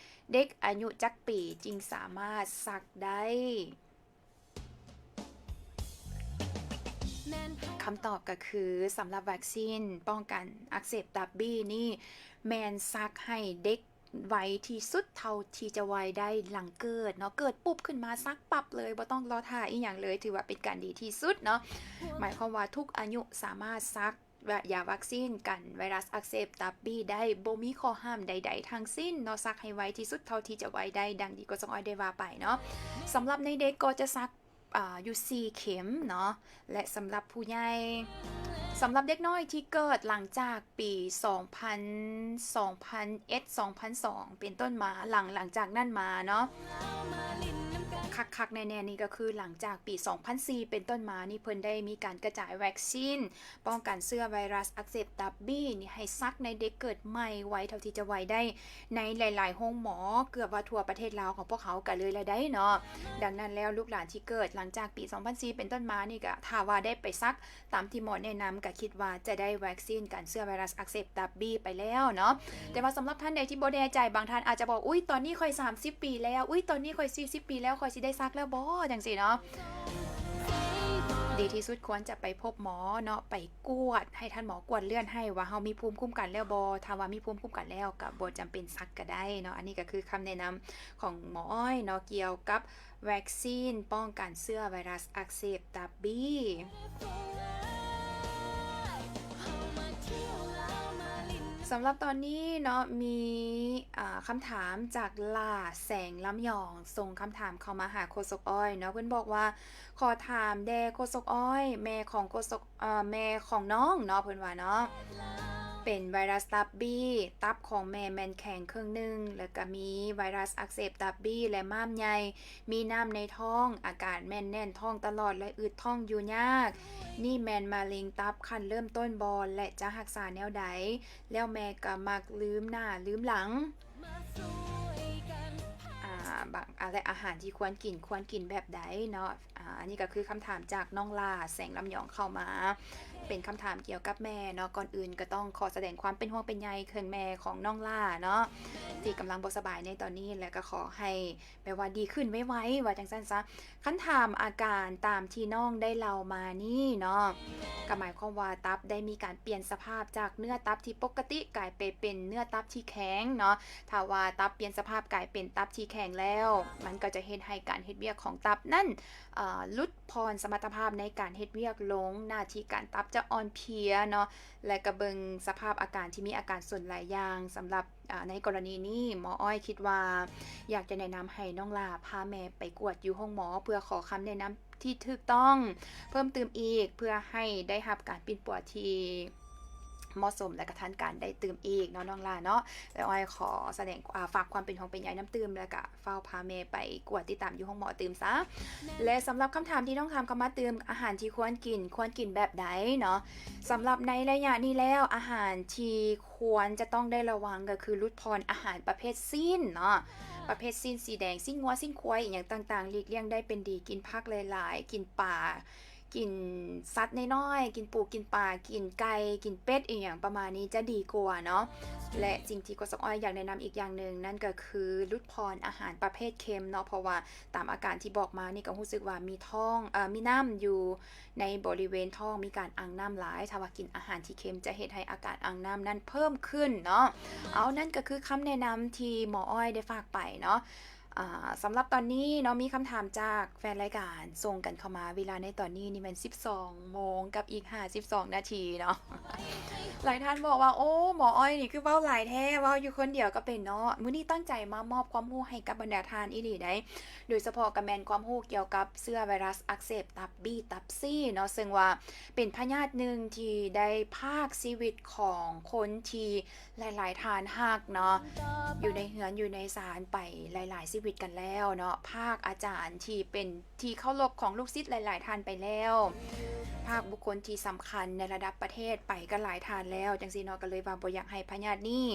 ເດັກອາຍຸຈັກປີຈຶ່ງສາມາດສັກໄດ້? ຄຳຕອບກໍຄື ສຳລັບວັກຊີນປ້ອງກັນອັກເສບຕັບບີ້ນີ້ ແມ່ນສັກໃຫ້ເດັກໄວທີ່ສຸດເທົ່າທີ່ຈະໄວໄດ້ຫຼັງເກີດເນາະ, ເກີດປຸບຂຶ້ນມາສັກປັບເລີຍ, ບໍ່ຕ້ອງລໍຖ້າອີ່ຫຍັງເລີຍ, ຖືວ່າເປັນການດີທີ່ສຸດເນາະ. ໝາຍຄວາມວ່າທຸກອາຍຸສາມາດສັກ ຢາວັກຊີນກັນໄວຣັສອັກເສບຕັບບີ້ໄດ້ ບໍ່ມີຂໍ້ຫ້າມໃດໆທັງສິ້ນເນາະ, ສັກໃຫ້ໄວທີ່ສຸດເທົ່າທີ່ຈະໄວໄດ້ ດັ່ງທີ່ໂຄສົກອ້ອຍໄດ້ວ່າໄປເນາະ. ສຳລັບໃນເດັກກໍຈະສັກ ອາ ຢູ່ສີ່ເຂັມເນາະ ແລະ ສຳລັບຜູ້ໃຫຍ່ ສຳລັບເດັກນ້ອຍທີ່ເກີດຫຼັງຈາກປີສອງພັນ ສອງພັນເອັດ ສອງພັນສອງ ເປັນຕົ້ນມາ ຫຼັງ ຫຼັງຈາກນັ້ນມາເນາະ ຄັກໆແນ່ໆນີ້ກໍຄືຫຼັງຈາກປີສອງພັນສີ່ເປັນຕົ້ນມານີ້ ເພິ່ນໄດ້ມີການກະຈາຍວັກຊີນ ປ້ອງກັນເຊື້ອໄວຣັສອັກເສບຕັບບີ້ນີ້ ໃຫ້ສັກໃນເດັກເກີດໃໝ່ໄວເທົ່າທີ່ຈະໄວໄດ້ ໃນຫຼາຍໆໂຮງໝໍ ເກືອບວ່າທົ່ວປະເທດລາວຂອງພວກເຮົາກະເລີຍລະໄດ໋ເນາະ. ດັ່ງນັ້ນແລ້ວ ລູກຫຼານທີ່ເກີດຫຼັງຈາກປີສອງພັນສີ່ເປັນຕົ້ນມານີ້ ກະຖ້າວ່າໄດ້ໄປສັກຕາມທີ່ໝໍແນະນຳ ກະຄິດວ່າຈະໄດ້ວັກຊີນກັນເຊື້ອໄວຣັສອັກເສບຕັບບີ້ໄປແລ້ວເນາະ. ແຕ່ວ່າສຳລັບທ່ານໃດທີ່ບໍ່ແນ່ໃຈ ບາງທ່ານອາດຈະບອກ ອຸ້ຍ ຕອນນີ້ຂ້ອຍສາມສິບປີແລ້ວ, ອຸ້ຍ ຕອນນີ້ຂ້ອຍສີ່ສິບປີແລ້ວ, ຂ້ອຍຊິໄດ້ສັກແລ້ວບໍ່? ຈັ່ງຊີ້ເນາະ. ດີທີ່ສຸດຄວນຈະໄປພົບໝໍເນາະ, ໄປກວດ ໃຫ້ທ່ານໝອກວດເລືອດໃຫ້ວ່າເຮົາມີພູມຄຸ້ມກັນແລ້ວບໍ່. ຖ້າວ່າມີພູມຄຸ້ມກັນແລ້ວ ກໍບໍ່ຈຳເປັນສັກກໍໄດ້ເນາະ. ອັນນີ້ກໍຄືຄຳແນະນຳຂອງໝໍອ້ອຍເນາະ ກ່ຽວກັບວັກຊີນປ້ອງກັນເຊື້ອໄວຣັສອັກເສບຕັບບີ້. ສຳລັບຕອນນີ້ເນາະ ມີ ອາ ຄຳຖາມຈາກຫຼ້າແສງລຳຍອງ ສົ່ງຄຳຖາມເຂົ້າມາຫາໂຄສົກອ້ອຍເນາະ. ເພິ່ນບອກວ່າ ຂໍຖາມແດ່ໂຄສົກອ້ອຍ ແມ່ຂອງໂຄສົກ ເອີ ແມ່ຂອງນ້ອງເນາະ ເພິ່ນວ່າເນາະ ເປັນໄວຣັສຕັບບີ້ ຕັບຂອງແມ່ແມ່ນແຂງເຄິ່ງໜຶ່ງ ແລ້ວກະມີໄວຣັສອັກເສບຕັບບີ້ ແລະ ມ້າມໃຫຍ່ ມີນ້ຳໃນທ້ອງ ອາການແມ່ນແໜ້ນທ້ອງຕະຫຼອດ ແລະ ອືດທ້ອງຢູ່ຍາກ. ນີ້ແມ່ນມະເຮັງຕັບຂັ້ນເລີ່ມຕົ້ນບໍ່ ແລະ ຈະຮັກສາແນວໃດ? ແລ້ວແມ່ກະມັກລືມໜ້າລືມຫຼັງ ອາ ບາງ ອາ ແລະ ອາຫານທີ່ຄວນກິນ ຄວນກິນແບບໃດເນາະ. ອາ ອັນນີ້ກໍຄືຄຳຖາມຈາກນ້ອງຫຼ້າແສງລຳຍອງເຂົ້າມາ ເປັນຄຳຖາມກ່ຽວກັບແມ່ເນາະ. ກ່ອນອື່ນກໍຕ້ອງຂໍສະແດງຄວາມເປັນຫ່ວງເປັນໃຍເຖິງແມ່ຂອງນ້ອງຫຼ້າເນາະ ທີ່ກຳລັງບໍ່ສະບາຍໃນຕອນນີ້ ແລະ ກໍຂໍໃຫ້ ແປວ່າດີຂຶ້ນໄວໆ ວ່າຈັ່ງຊັ້ນຊະ. ຄັນຖາມອາການຕາມທີ່ນ້ອງໄດ້ເລົ່າມານີ້ເນາະ ກໍໝາຍຄວາມວ່າຕັບໄດ້ມີການປ່ຽນສະພາບຈາກເນື້ອຕັບທີ່ປົກກະຕິ ກາຍໄປເປັນເນື້ອຕັບທີ່ແຂງເນາະ. ຖ້າວ່າຕັບປ່ຽນສະພາບກາຍເປັນຕັບທີ່ແຂງແລ້ວ ມັນກໍຈະເຮັດໃຫ້ການເຮັດວຽກຂອງຕັບນັ້ນ ເອີ ຫຼຸດຜ່ອນສະມັດຕະພາບໃນການເຮັດວຽກລົງ, ໜ້າທີ່ການຕັບຈະອ່ອນເພຍເນາະ ແລະ ກໍເບິ່ງສະພາບອາການທີ່ມີອາການສົນຫຼາຍຢ່າງ. ສຳລັບ ອາ ໃນກໍລະນີນີ້ ໝໍອ້ອຍຄິດວ່າ ຢາກຈະແນະນຳໃຫ້ນ້ອງຫຼ້າພາແມ່ໄປກວດຢູ່ໂຮງໝໍ ເພື່ອຂໍຄຳແນະນຳທີ່ຖືກຕ້ອງເພີ່ມຕື່ມອີກ ເພື່ອໃຫ້ໄດ້ຮັບການປິ່ນປົວທີ່ ເໝາະສົມ ແລະກະທັນການໄດ້ຕື່ມອີກເນາະ ນ້ອງຫຼ້າເນາະ. ແລ້ວອ້ອຍຂໍສະແດງ ອາ ຝາກຄວາມເປັນຫ່ວງເປັນໃຍນຳຕື່ມ ແລະກະຟ້າວພາແມ່ໄປກວດຕິດຕາມຢູ່ໂຮງໝໍຕື່ມຊະ. ແລະສຳລັບຄຳຖາມທີ່ນ້ອງຖາມເຂົ້າມາຕື່ມ ອາຫານທີ່ຄວນກິນ ຄວນກິນແບບໃດເນາະ? ສຳລັບໃນໄລຍະນີ້ແລ້ວ ອາຫານທີ່ຄວນຈະຕ້ອງໄດ້ລະວັງ ກໍຄືຫຼຸດຜ່ອນອາຫານປະເພດຊີ້ນເນາະ ປະເພດຊີ້ນສີແດງ ຊີ້ນງົວ ຊີ້ນຄວາຍ ອີ່ຫຍັງຕ່າງໆ ຫຼີກລ່ຽງໄດ້ເປັນດີ. ກິນຜັກຫຼາຍໆ ກິນປາ ກິນສັດນ້ອຍໆ ກິນປູ ກິນປາ ກິນໄກ່ ກິນເປັດ ອີ່ຫຍັງປະມານນີ້ຈະດີກວ່າເນາະ. ແລະສິ່ງທີ່ໂຄສອກອ້ອຍຢາກແນະນຳອີກຢ່າງໜຶ່ງ ນັ້ນກໍຄືຫຼຸດຜ່ອນອາຫານປະເພດເຄັມເນາະ ເພາະວ່າຕາມອາການທີ່ບອກມານີ້ກໍຮູ້ສຶກວ່າມີທ້ອງ ເອີ ມີນ້ຳຢູ່ໃນບໍລິເວນທ້ອງ ມີການອັ່ງນ້ຳຫຼາຍ. ຖ້າວ່າກິນອາຫານທີ່ເຄັມຈະເຮັດໃຫ້ອາການອັ່ງນ້ຳນັ້ນເພີ່ມຂຶ້ນເນາະ. ເອົາ ນັ້ນກໍຄືຄຳແນະນຳທີ່ໝໍອ້ອຍໄດ້ຝາກໄປເນາະ. ອາ ສຳລັບຕອນນີ້ເນາະ ມີຄຳຖາມຈາກແຟນລາຍການສົ່ງກັນເຂົ້າມາ. ເວລາໃນຕອນນີ້ນີ້ແມ່ນສິບສອງໂມງກັບອີກຫ້າສິບສອງນາທີເນາະ. ຫຼາຍທ່ານບອກວ່າ ໂອ້ ໝໍອ້ອຍນີ້ຄືເວົ້າຫຼາຍແທ້ ເວົ້າຢູ່ຄົນດຽວກໍເປັນເນາະ. ມື້ນີ້ຕັ້ງໃຈມາມອບຄວາມຮູ້ໃຫ້ກັບບັນດາທ່ານອີ່ຫຼີໃດ໋ ໂດຍສະເພາະກໍແມ່ນຄວາມຮູ້ກ່ຽວກັບເຊື້ອໄວຣັສອັກເສບຕັບບີ ຕັບຊີເນາະ ເຊິ່ງວ່າເປັນພະຍາດໜຶ່ງທີ່ໄດ້ພາກຊີວິດຂອງຄົນທີ່ ຫຼາຍໆທ່ານຮັກເນາະ ຢູ່ໃນເຮືອນຢູ່ໃນຊານໄປຫຼາຍໆຊີວິດກັນແລ້ວເນາະ, ພາກອາຈານທີ່ເປັນທີ່ເຄົາລົບຂອງລູກສິດຫຼາຍໆທ່ານໄປແລ້ວ, ພາກບຸກຄົນທີ່ສຳຄັນໃນລະດັບປະເທດໄປກໍຫຼາຍທ່ານແລ້ວ ຈັ່ງຊີ້ເນາະ, ກໍເລີຍວ່າບໍ່ຢາກໃຫ້ພະຍາດນີ້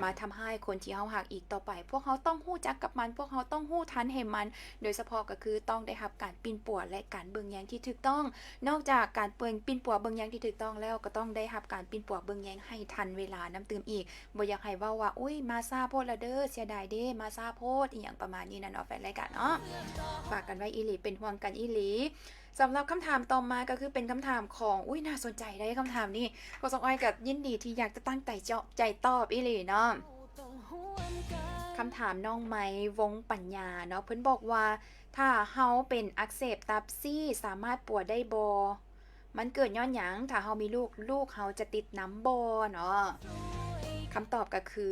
ມາທຳຮ້າຍຄົນທີ່ເຮົາຮັກອີກຕໍ່ໄປ. ພວກເຮົາຕ້ອງຮູ້ຈັກກັບມັນ, ພວກເຮົາຕ້ອງຮູ້ທັນໃຫ້ມັນ, ໂດຍສະເພາະກໍຄືຕ້ອງໄດ້ຮັບການປິ່ນປົວ ແລະ ການເບິ່ງແຍງທີ່ຖືກຕ້ອງ. ນອກຈາກການເບິ່ງ ປິ່ນປົວເບິ່ງແຍງທີ່ຖືກຕ້ອງແລ້ວ, ກໍຕ້ອງໄດ້ຮັບການປິ່ນປົວເບິ່ງແຍງໃຫ້ທັນເວລານຳຕື່ມອີກ. ບໍ່ຢາກໃຫ້ເວົ້າວ່າ ໂອ້ຍ ມາຊ້າໂພດລະເດີ້ ເສຍດາຍເດ້ ມາຊ້າໂພດ ອີ່ຫຍັງປະມານນີ້ນະເນາະ ແຟນລາຍການເນາະ. ຝາກກັນໄວ້ອີ່ຫຼີ ເປັນຫ່ວງກັນອີ່ຫຼີ. ສຳລັບຄຳຖາມຕໍ່ມາກໍຄືເປັນຄຳຖາມຂອງ ອຸ້ຍ ໜ້າສົນໃຈເດ້ຄຳຖາມນີ້. ພວກສອງອ້ອຍກໍຍິນດີທີ່ຢາກຈະຕັ້ງໃຈເຈາະ ໃຈຕອບອີ່ຫຼີເນາະ. ຄຳຖາມນ້ອງໄມ ວົງປັນຍາເນາະ, ເພິ່ນບອກວ່າ ຖ້າເຮົາເປັນອັກເສບຕັບຊີ ສາມາດປົວໄດ້ບໍ່? ມັນເກີດຍ້ອນຫຍັງ? ຖ້າເຮົາມີລູກ, ລູກເຮົາຈະຕິດນຳບໍ່ເນາະ? ຄຳຕອບກໍຄື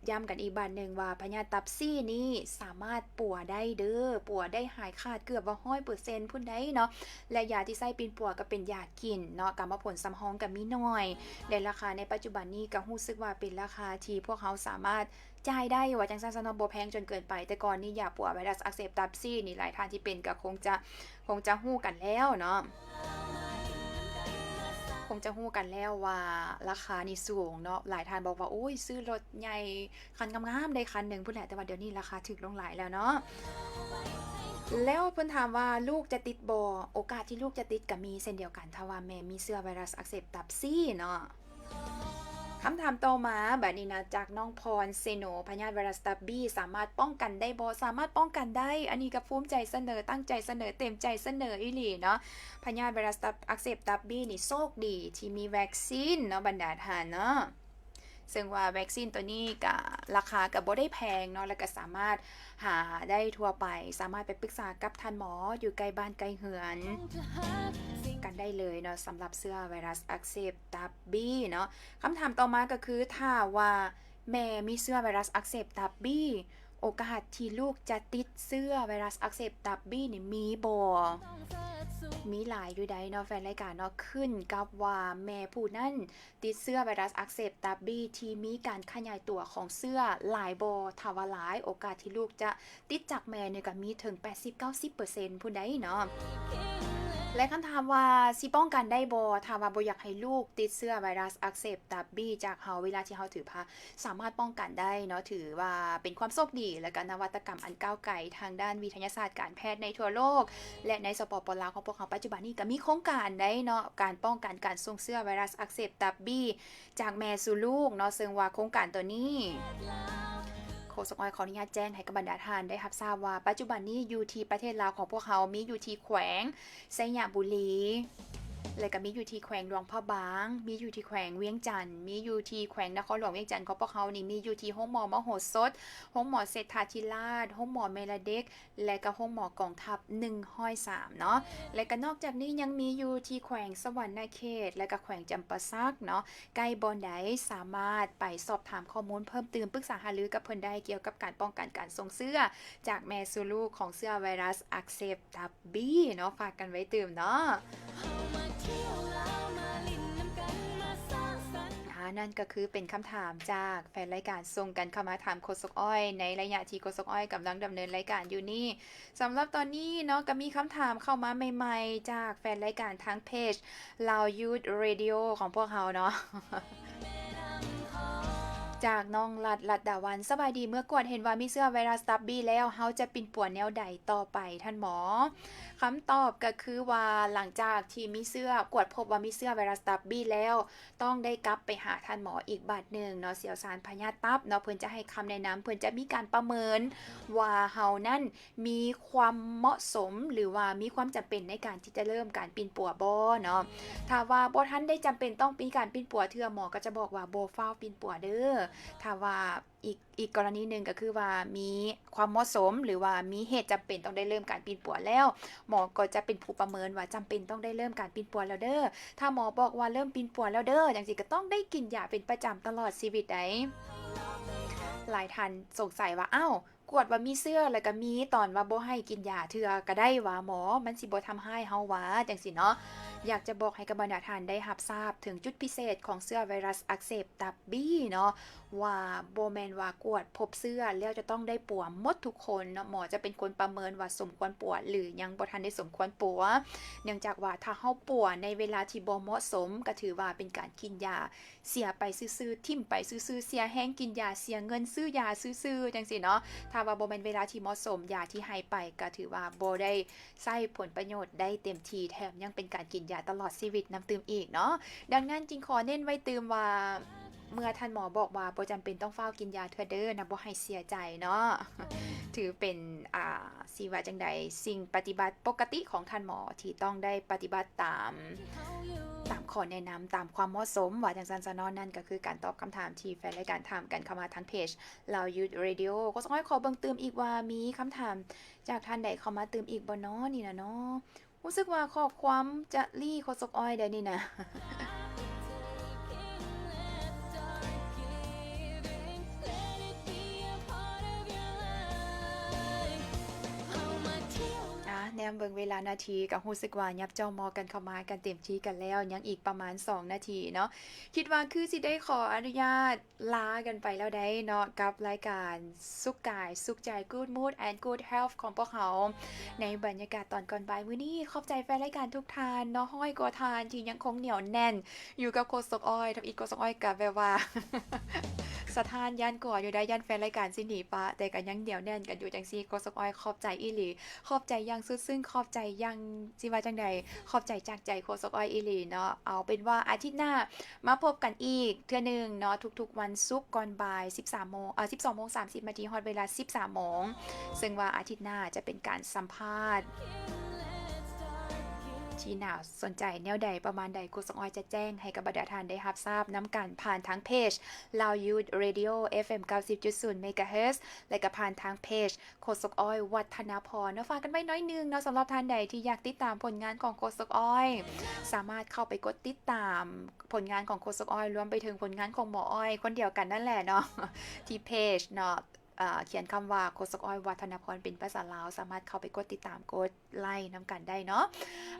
ຢ້ຳກັນອີກບາດໜຶ່ງວ່າ ພະຍາດຕັບຊີນີ້ສາມາດປົວໄດ້ເດີ້, ປົວໄດ້ຫາຍຂາດເກືອບວ່າຮ້ອຍເປີເຊັນພຸ້ນໃດ໋ເນາະ. ແລະ ຢາທີ່ໃຊ້ປິ່ນປົວກໍເປັນຢາກິນເນາະ, ກຳມະຜົນສຳຮອງກໍມີໜ້ອຍ ແລະ ລາຄາໃນປັດຈຸບັນນີ້ກໍຮູ້ສຶກວ່າເປັນລາຄາທີ່ພວກເຮົາສາມາດ ຈ່າຍໄດ້ວ່າຈັ່ງຊັ້ນຊະເນາະ, ບໍ່ແພງຈົນເກີນໄປ. ແຕ່ກ່ອນນີ້ຢາປົວໄວຣັສອັກເສບຕັບຊີນີ້ ຫຼາຍທ່ານທີ່ເປັນກໍຄົງຈະ ຄົງຈະຮູ້ກັນແລ້ວເນາະ, ຄົງຈະຮູ້ກັນແລ້ວວ່າລາຄານີ້ສູງເນາະ. ຫຼາຍທ່ານບອກວ່າ ໂອ້ຍ ຊື້ລົດໃຫຍ່ຄັນງາມໆໄດ້ຄັນໜຶ່ງພຸ້ນແຫຼະ, ແຕ່ວ່າດຽວນີ້ລາຄາຖືກລົງຫຼາຍແລ້ວເນາະ. ແລ້ວເພິ່ນຖາມວ່າ ລູກຈະຕິດບໍ່? ໂອກາດທີ່ລູກຈະຕິດກໍມີເຊັ່ນດຽວກັນ ຖ້າວ່າແມ່ມີເຊື້ອໄວຣັສອັກເສບຕັບຊີເນາະ. ຄຳຖາມຕໍ່ມາບາດນີ້ນະ ຈາກນ້ອງພອນ ເຊໂນ, ພະຍາດໄວຣັສຕັບບີສາມາດປ້ອງກັນໄດ້ບໍ່? ສາມາດປ້ອງກັນໄດ້. ອັນນີ້ກໍພູມໃຈສະເໜີ, ຕັ້ງໃຈສະເໜີ, ເຕັມໃຈສະເໜີອີ່ຫຼີເນາະ. ພະຍາດໄວຣັສຕັບ ອັກເສບຕັບບີນີ້ໂຊກດີທີ່ມີແວັກຊີນເນາະ ບັນດາທ່ານເນາະ, ເຊິ່ງວ່າແວັກຊີນໂຕນີ້ກະລາຄາກະບໍ່ໄດ້ແພງເນາະ ແລ້ວກະສາມາດຫາໄດ້ທົ່ວໄປ, ສາມາດໄປປຶກສາກັບທ່ານໝໍຢູ່ໃກ້ບ້ານໃກ້ເຮືອນກັນໄດ້ເລີຍເນາະ ສຳລັບເຊື້ອໄວຣັສອັກເສບ ຕັບບີເນາະ. ຄຳຖາມຕໍ່ມາກໍຄື ຖ້າວ່າແມ່ມີເຊື້ອໄວຣັສອັກເສບຕັບບີ ໂອກາດທີ່ລູກຈະຕິດເຊື້ອໄວຣັສອັກເສບຕັບບີນີ້ມີບໍ່? ມີຫຼາຍຢູ່ໃດ໋ເນາະ ແຟນລາຍການເນາະ, ຂຶ້ນກັບວ່າແມ່ຜູ້ນັ້ນຕິດເຊື້ອໄວຣັສອັກເສບຕັບບີທີ່ມີການຂະຫຍາຍຕົວຂອງເຊື້ອຫຼາຍບໍ່? ຖ້າວ່າຫຼາຍ ໂອກາດທີ່ລູກຈະ ຕິດຈາກແມ່ນີ້ກໍມີເຖິງແປດສິບ ເກົ້າສິບເປີເຊັນພຸ້ນໃດ໋ເນາະ. ແລະ ຄຳຖາມວ່າ ຊິປ້ອງກັນໄດ້ບໍ່ ຖ້າວ່າບໍ່ຢາກໃຫ້ລູກຕິດເຊື້ອໄວຣັສອັກເສບຕັບບີຈາກເຮົາ ເວລາທີ່ເຮົາຖືພາ ສາມາດປ້ອງກັນໄດ້ເນາະ. ຖືວ່າເປັນຄວາມໂຊກດີ ແລະ ກະນະວັດຕະກຳອັນກ້າວໄກທາງດ້ານວິທະຍາສາດການແພດໃນທົ່ວໂລກ ແລະ ໃນ ສປປ ລາວ ຂອງພວກເຮົາປັດຈຸບັນນີ້ກໍມີໂຄງການໃດ໋ເນາະ ການປ້ອງກັນການສົ່ງເຊື້ອໄວຣັສອັກເສບຕັບບີ ຈາກແມ່ສູ່ລູກເນາະ, ເຊິ່ງວ່າໂຄງການໂຕນີ້ ໂຄສົກອ້ອຍຂໍອະນຸຍາດແຈ້ງໃຫ້ກັບບັນດາທ່ານໄດ້ຮັບຊາບວ່າ ປັດຈຸບັນນີ້ຢູ່ທີ່ປະເທດລາວຂອງພວກເຮົາ ມີຢູ່ທີ່ແຂວງໄຊຍະບູລີ ແລະ ກະມີຢູ່ທີ່ແຂວງຫຼວງພະບາງ, ມີຢູ່ທີ່ແຂວງວຽງຈັນ, ມີຢູ່ທີ່ແຂວງນະຄອນຫຼວງວຽງຈັນຂອງພວກເຮົານີ້ ມີຢູ່ທີ່ໂຮງໝໍມະໂຫສົດ, ໂຮງໝໍເສດຖາທິລາດ, ໂຮງໝໍແມ່ແລະເດັກ ແລະ ກະໂຮງໝໍກອງທັບ ໜຶ່ງຮ້ອຍສາມເນາະ. ແລະ ກະນອກຈາກນີ້ຍັງມີຢູ່ທີ່ແຂວງສະຫວັນນະເຂດ ແລະ ກະແຂວງຈຳປາສັກເນາະ. ໃກ້ບ່ອນໃດສາມາດໄປສອບຖາມຂໍ້ມູນເພີ່ມຕື່ມ ປຶກສາຫາລືກັບເພິ່ນໄດ້ກ່ຽວກັບການປ້ອງກັນການສົ່ງເຊື້ອຈາກແມ່ສູ່ລູກຂອງເຊື້ອໄວຣັສອັກເສບຕັບບີເນາະ. ຝາກກັນໄວ້ຕື່ມເນາະ. ອາ ນັ້ນກໍຄືເປັນຄຳຖາມຈາກແຟນລາຍການສົ່ງກັນເຂົ້າມາຖາມໂຄສົກອ້ອຍ ໃນໄລຍະທີ່ໂຄສົກອ້ອຍກຳລັງດຳເນີນລາຍການຢູ່ນີ້. ສຳລັບຕອນນີ້ເນາະ ກໍມີຄຳຖາມເຂົ້າມາໃໝ່ໆ ຈາກແຟນລາຍການທາງເພຈ Lao Youth Radio ຂອງພວກເຮົາເນາະ. ຈາກນ້ອງລັດ ລັດດາວັນ ສະບາຍດີ ເມື່ອກວດເຫັນວ່າມີເຊື້ອໄວຣັສຕັບບີແລ້ວ ເຮົາຈະປິ່ນປົວແນວໃດຕໍ່ໄປທ່ານໝໍ? ຄຳຕອບກໍຄືວ່າ ຫຼັງຈາກທີ່ມີເຊື້ອ ກວດພົບວ່າມີເຊື້ອໄວຣັສຕັບບີແລ້ວ ຕ້ອງໄດ້ກັບໄປຫາທ່ານໝໍອີກບາດໜຶ່ງເນາະ, ຊ່ຽວຊານພະຍາດຕັບເນາະ, ເພິ່ນຈະໃຫ້ຄຳແນະນຳ, ເພິ່ນຈະມີການປະເມີນວ່າເຮົານັ້ນ ມີຄວາມເໝາະສົມ ຫຼືວ່າມີຄວາມຈຳເປັນໃນການທີ່ຈະເລີ່ມການປິ່ນປົວບໍ່ເນາະ. ຖ້າວ່າບໍ່ທັນໄດ້ຈຳເປັນຕ້ອງມີການປິ່ນປົວເທື່ອ, ໝໍກໍຈະບອກວ່າບໍ່ຟ້າວປິ່ນປົວເດີ້. ຖ້າວ່າອີກ, ອີກກໍລະນີໜຶ່ງກໍຄືວ່າມີຄວາມເໝາະສົມ ຫຼືວ່າມີເຫດຈຳເປັນຕ້ອງໄດ້ເລີ່ມການປິ່ນປົວແລ້ວ, ໝໍກໍຈະເປັນຜູ້ປະເມີນວ່າຈຳເປັນຕ້ອງໄດ້ເລີ່ມການປິ່ນປົວແລ້ວເດີ້. ຖ້າໝໍບອກວ່າເລີ່ມປິ່ນປົວແລ້ວເດີ້ ຈັ່ງຊີ້ກໍຕ້ອງໄດ້ກິນຢາເປັນປະຈຳຕະຫຼອດຊີວິດໃດ໋. ຫຼາຍທ່ານສົງໄສວ່າ ອ້າວ ກວດວ່າມີເຊື້ອ ແລ້ວກໍມີຕອນວ່າບໍ່ໃຫ້ກິນຢາເທື່ອກໍໄດ້ຫວາໝໍ? ມັນຊິບໍ່ທຳຮ້າຍເຮົາຫວາ? ຈັ່ງຊີ້ເນາະ. ຢາກຈະບອກໃຫ້ກັບບັນດາທ່ານໄດ້ຮັບຊາບເຖິງຈຸດພິເສດຂອງເຊື້ອໄວຣັສອັກເສບຕັບບີເນາະ ວ່າບໍ່ແມ່ນວ່າກວດພົບເຊື້ອແລ້ວຈະຕ້ອງໄດ້ປົວໝົດທຸກຄົນເນາະ. ໝໍຈະເປັນຄົນປະເມີນວ່າສົມຄວນປົວ ຫຼືຍັງບໍ່ທັນໄດ້ສົມຄວນປົວ. ເນື່ອງຈາກວ່າຖ້າເຮົາປົວໃນເວລາທີ່ບໍ່ເໝາະສົມ ກໍຖືວ່າເປັນການກິນຢາ ເສຍໄປຊື່ໆ, ຖິ້ມໄປຊື່ໆ, ເສຍແຮງກິນຢາ, ເສຍເງິນຊື້ຢາຊື່ໆ ຈັ່ງຊີ້ເນາະ. ຖ້າວ່າບໍ່ແມ່ນເວລາທີ່ເໝາະສົມ, ຢາທີ່ໃຫ້ໄປກໍຖືວ່າບໍ່ໄດ້ໃຊ້ຜົນປະໂຫຍດໄດ້ເຕັມທີ່, ແຖມຍັງເປັນການກິນຢາຕະຫຼອດຊີວິດນຳຕື່ມອີກເນາະ. ດັ່ງນັ້ນຈຶ່ງຂໍເນັ້ນໄວ້ຕື່ມວ່າ ເມື່ອທ່ານໝໍບອກວ່າບໍ່ຈຳເປັນຕ້ອງຟ້າວກິນຢາເທື່ອເດີ້ນະ, ບໍ່ໃຫ້ເສຍໃຈເນາະ. ຖືເປັນ ອ່າ ຊິວ່າຈັ່ງໃດ, ສິ່ງປະຕິບັດປົກກະຕິຂອງທ່ານໝໍທີ່ຕ້ອງໄດ້ປະຕິບັດຕາມ, ຕາມຂໍ້ແນະນຳ, ຕາມຄວາມເໝາະສົມ, ວ່າຈັ່ງຊັ້ນຊະເນາະ. ນັ້ນກໍຄືການຕອບຄຳຖາມທີ່ແຟນລາຍການຖາມກັນເຂົ້າມາທາງເພຈ Lao Youth Radio. ກໍສະອາດຂໍເບິ່ງຕື່ມອີກວ່າມີຄຳຖາມຈາກທ່ານໃດເຂົ້າມາຕື່ມອີກບໍ່ເນາະ ນີ້ນະເນາະ. ຮູ້ສຶກວ່າຂໍ້ຄວາມຈະລີ້ໂຄສົກອ້ອຍໄດ໋ນີ້ນະ. ອາ ແນມເບິ່ງເວລານາທີ ກໍຮູ້ສຶກວ່າຫຍັບເຈົ້າໝໍກັນເຂົ້າມາກັນເຕັມທີ່ກັນແລ້ວ, ຍັງອີກປະມານສອງນາທີເນາະ. ຄິດວ່າຄືຊິໄດ້ຂໍອະນຸຍາດ ລາກັນໄປແລ້ວໄດ໋ເນາະ ກັບລາຍການສຸກກາຍສຸກໃຈ Good Mood and Good Health ຂອງພວກເຮົາ ໃນບັນຍາກາດຕອນກ່ອນບ່າຍມື້ນີ້. ຂອບໃຈແຟນລາຍການທຸກທ່ານເນາະ, ຮ້ອຍກວ່າທ່ານທີ່ຍັງຄົງໜຽວແໜ້ນຢູ່ກັບໂຄສົກອ້ອຍ. ທຳອິດໂຄສົກອ້ອຍກໍແບບວ່າ ສະທ້ານຢ້ານກົວຢູ່ໄດ໋, ຢ້ານແຟນລາຍການຊິໜີປະ, ແຕ່ກໍຍັງໜຽວແໜ້ນກັນຢູ່ຈັ່ງຊີ້. ໂຄສົກອ້ອຍຂອບໃຈອີ່ຫຼີ, ຂອບໃຈຢ່າງສຸດຊຶ້ງ, ຂອບໃຈຢ່າງ ຊິວ່າຈັ່ງໃດ, ຂອບໃຈຈາກໃຈໂຄສົກອ້ອຍອີ່ຫຼີເນາະ. ເອົາເປັນວ່າອາທິດໜ້າມາພົບກັນອີກເທື່ອໜຶ່ງເນາະ, ທຸກໆວັນສຸກກ່ອນບ່າຍສິບສາມໂມງ ເອີ ສິບສອງໂມງສາມສິບນາທີ ຮອດເວລາສິບສາມໂມງ, ເຊິ່ງວ່າອາທິດໜ້າຈະເປັນການສຳພາດທີ່ໜ້າສົນໃຈແນວໃດປະມານໃດ, ໂຄສົກອ້ອຍຈະແຈ້ງໃຫ້ກັບບັນດາທ່ານໄດ້ຮັບຊາບນຳກັນ ຜ່ານທາງເພຈ Lao Youth Radio ເອັຟເອັມ ເກົ້າສິບຈຸດສູນ ເມກາເຮີດ ແລະ ກໍຜ່ານທາງເພຈ ໂຄສົກອ້ອຍ ວັດທະນາພອນເນາະ. ຝາກກັນໄວ້ໜ້ອຍໜຶ່ງເນາະ, ສຳລັບທ່ານໃດທີ່ຢາກຕິດຕາມຜົນງານຂອງໂຄສົກອ້ອຍ ສາມາດເຂົ້າໄປກົດຕິດຕາມຜົນງານຂອງໂຄສົກອ້ອຍ ລວມໄປເຖິງຜົນງານຂອງໝໍອ້ອຍຄົນດຽວກັນນັ້ນແຫຼະເນາະ ທີ່ເພຈເນາະ, ເອີ ຂຽນຄຳວ່າ ໂຄສົກອ້ອຍ ວັດທະນາພອນ ເປັນພາສາລາວ, ສາມາດເຂົ້າໄປກົດຕິດຕາມ ກົດໄລກ໌ນຳກັນໄດ້ເນາະ.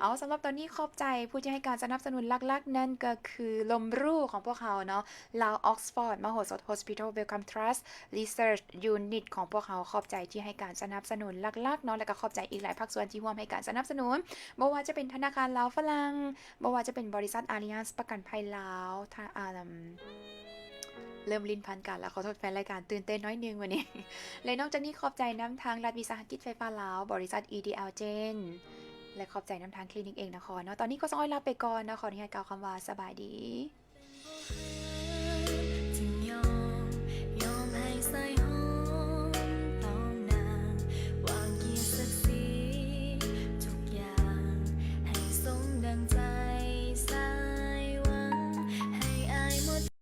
ເອົາ ສຳລັບຕອນນີ້ຂອບໃຈຜູ້ທີ່ໃຫ້ການສະໜັບສະໜູນຫຼັກໆ ນັ້ນກໍຄື Lomru ຂອງພວກເຮົາເນາະ, Lao Oxford ມະໂຫສົດ Hospital Wellcome Trust Research Unit ຂອງພວກເຮົາ, ຂອບໃຈທີ່ໃຫ້ການສະໜັບສະໜູນຫຼັກໆ ເນາະ, ແລະ ກໍຂອບໃຈອີກຫຼາຍພາກສ່ວນທີ່ຮ່ວມໃຫ້ການສະໜັບສະໜູນ, ບໍ່ວ່າຈະເປັນທະນາຄານລາວຝຣັ່ງ, ບໍ່ວ່າຈະເປັນບໍລິສັດ Allianz ປະກັນໄພລາວ, ທະ ອາ ເລີ່ມລີ້ນພັນກັນແລ້ວ, ຂໍໂທດແຟນລາຍການ ຕື່ນເຕັ້ນໜ້ອຍໜຶ່ງມື້ນີ້. ແລະ ນອກຈາກນີ້ ຂອບໃຈນຳທາງລັດວິສາຫະກິດໄຟຟ້າລາວ, ບໍລິສັດ EDL Gen ແລະ ຂອບໃຈນຳທາງຄລີນິກເອງນະຄອນເນາະ. ຕອນນີ້ກໍຕ້ອງໄດ້ລາໄປກ່ອນເນາະ, ຂໍອະນຸຍາດກ່າວຄຳວ່າສະບາຍດີ.